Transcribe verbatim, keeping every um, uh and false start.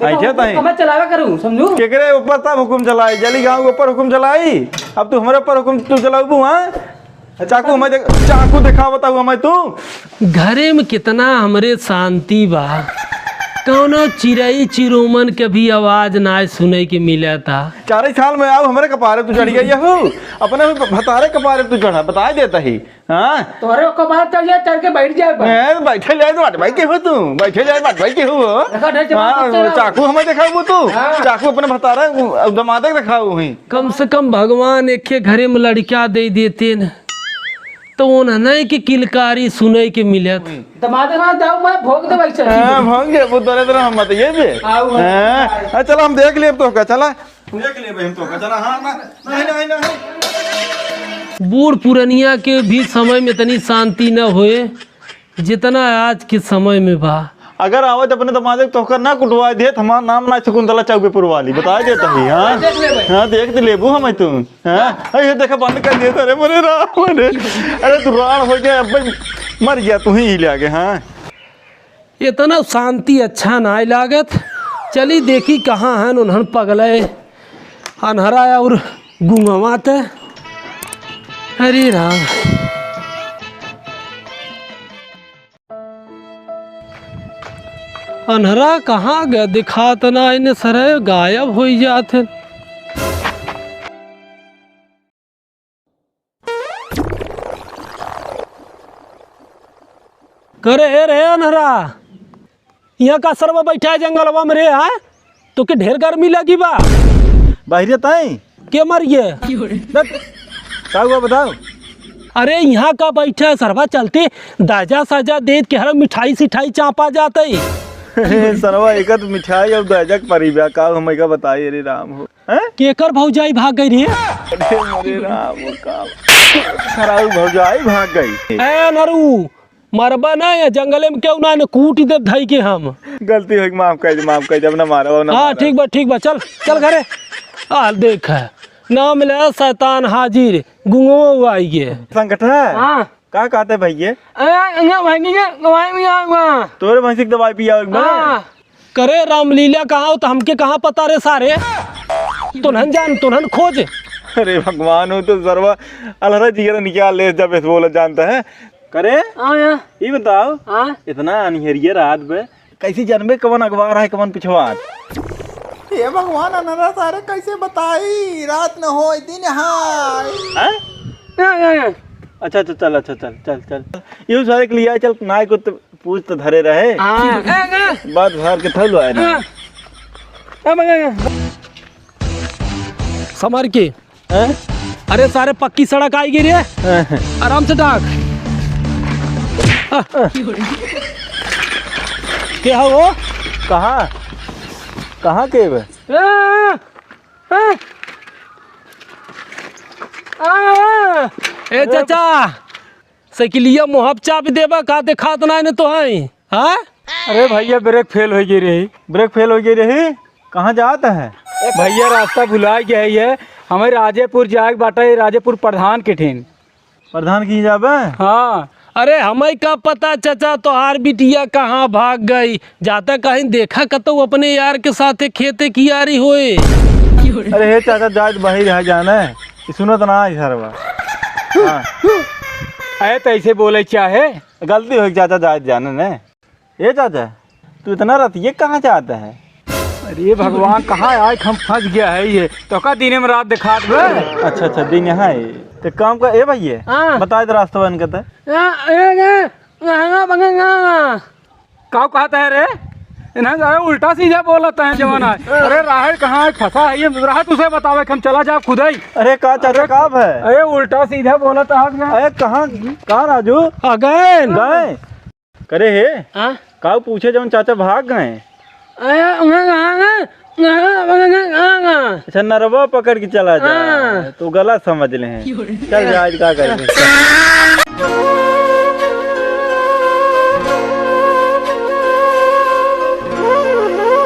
ऐठे तहीं। हमें चलावे करू, समझू? केकरे ऊपर तब हुकुम चलाई? जली गाँव के ऊपर हुकुम चलाई? अब तू हमरे ऊपर हुकुम तू चलाऊ, हाँ? चाकू हमें देख-, चाकू दिखावत हऊ हमें तू। घरे में कितना हमरे शांति बा, कौनो चिरई चिरोमन के भी आवाज ना सुने के मिलता। चारे साल में आऊ हमरे कपारे तू चढ़ गई हऊ, अपने भतारे कपारे तू चढ़ा, बताई देता ही। हाँ? तोहरे ओकर बाद चढ़ जाए, चढ़ के बैठ जाए बा। ए, बैठे जाए तो बात भाई के हो तू, बैठे जाए बात भाई के हो। देखा, ढेर से बात हाँ, करते रहो। चाकू हमें देखाऊ तू, हाँ। चाकू अपने भतारा, अब दमादे के देखाऊ ही। कम से कम भगवान एक के घरे में लड़का दे देते न, तो उन्हें नहीं कि किलकारी सुने के मिलत। दमादे ना जाऊ, मैं भोग दे वैसे। हाँ, भोग दे, वो तोरे तरह हम मत ये बे। आओ, हाँ, हाँ, चला हम देख लेब तोहका, चला। देख लेबे हम तोहका, चला, हाँ, ना, नहीं, नहीं, नहीं। बूढ़ पुरनिया के भी समय में इतनी शांति न होए, जितना आज के समय में बा। अगर आवत अपने दमादे के तोहका ना कुटवा देत, हमार नाम ना शकुंतला चौबेपुर वाली, बता देता ही, हाँ? देख लेबे। हाँ, देख तो लेबू हमें तू, हाँ? अरे, ये देखा, बंद कर दिया, अरे, मोरे राम, अरे, अरे, तू राण हो गया, अब मर गया, तू ही ले आगे, हाँ? इतना शांति अच्छा नाय लागत। चली देखी कहाँ हन उन्हन पगले, अन्हरा और गुंगवा ते। अरे राम, अन्हरा कहाँ गए? दिखात ना इन्हें सरे, गायब होई जात हैं। करे, ए रे अन्हरा, यहाँ का सरवा बैठा है जंगलवा में रे, हाँ? तो के ढेर गर्मी लगी बा? बाहिरे ताई? के मरिए? देख, का हुआ बताओ? अरे, यहाँ का बैठा है सरवा, चलते दाजा साजा देत के हर मिठाई सिठाई चापा जात है। सरवा, एक तो मिठाई और दाजा के परी बा, का हम का बताई, अरे राम हो। हैं? केकर भौजाई भाग गई रे? अरे मोरे राम, का सराऊ भौजाई भाग गई। ए नरू, मरबा ना, या जंगले में केहू ना, न कूट देब धई के हम। गलती होई, माफ कर दे, माफ कर दे, अब ना मारब, अब ना हाँ, मारब। ठीक बा, ठीक बा, चल, चल घरे। आ, देख, नाम ले शैतान हाजिर, गुंगो आई गे। संकट है? हाँ। का कहते भैया? अरे, ना भाई, नहीं, दवाई भी आऊंगा। तोरे भैंसी की दवाई पिया एक बार? हाँ। करे रामलीला कहाँ हो तो हमके कहाँ पता रे सारे? तुन्हन जान, तुन्हन खोज। अरे भगवान, हो तो सरवा अलहरा जिगरा निकाल ले जब ऐसे बोला जानता है। करे? हाँ यार। ये बताओ, हाँ? इतना अनहरिया रात में कैसे जानबे कवन अगवार है, कवन पिछवार? हे भगवान, अनहरा सारे कैसे बताई? रात न होय, दिन हाय। हैं? हाँ, हाँ, हाँ। अच्छा, अच्छा, चल, अच्छा, चल, चल, चल। ये सारे के लिए चल, नाई को तो पूछ तो धरे रहे। हाँ। बात भर के थैलो आए ना। हाँ। हाँ, हाँ, हाँ। समर के। हैं? अरे सारे पक्की सड़क आई गई रे। हैं? आराम से डाक। हाँ। के हो वो? कहाँ? कहाँ के बे? आ, आ, आ, ए अरे चाचा, साइकिलिया मोहब चाबी देबा का, देखात नाय न तोहई, हाँ? अरे भैया, ब्रेक फेल होइ गई रही। ब्रेक फेल होइ गई रही? कहाँ जात है? ए भैया, रास्ता भुलाइ गया है। हमें राजेपुर जाए के बाटे, राजेपुर प्रधान के ठेन। प्रधान की जाबे? हाँ। अरे हमें का पता चाचा, तोहार बिटिया कहाँ भाग गई? जाता कहीं देखा कतौ अपने यार के साथे खेते कियारी होए। अरे हे चाचा, जाए तो बहिर है जाने। ई सुनत ना आई सरवा। हाँ। अरे तो ऐसे बोले चाहे। गलती होइ गई चाचा, जाए जाने ने। ए चाचा, तू इतना रतिये कहाँ जाता है? अरे भगवान, कहाँ आए हम फंस गया है ये। तो का दिने में रात दिखात बे? अच्छा, अच्छा, दिन यहाँ है। तो काम का, ए भैया, हाँ। बताए दे रास्ता बन के तो। ए, ए, ए, ए, ए, ए। का कहता है रे? इन्हें जो है उल्टा सीधा बोलता है जवान है। अरे राहे कहाँ है, फंसा है ये, राहे तुझे बतावे कि हम चला जाब खुद ही। अरे का चाचा, अरे का है? अरे उल्टा सीधा बोलता है। अरे कहाँ, कहाँ राजू? आ गए। गए? करे हे? हाँ? का पूछे जौन चाचा भाग गए? अरे उन्हें कहाँ गए? कहाँ, कहाँ, कहाँ, कहाँ? अच्छा, नरवा पकड़ के चला जा। हाँ। तो गलत समझ ले हैं। चल जा, आज का करेंगे?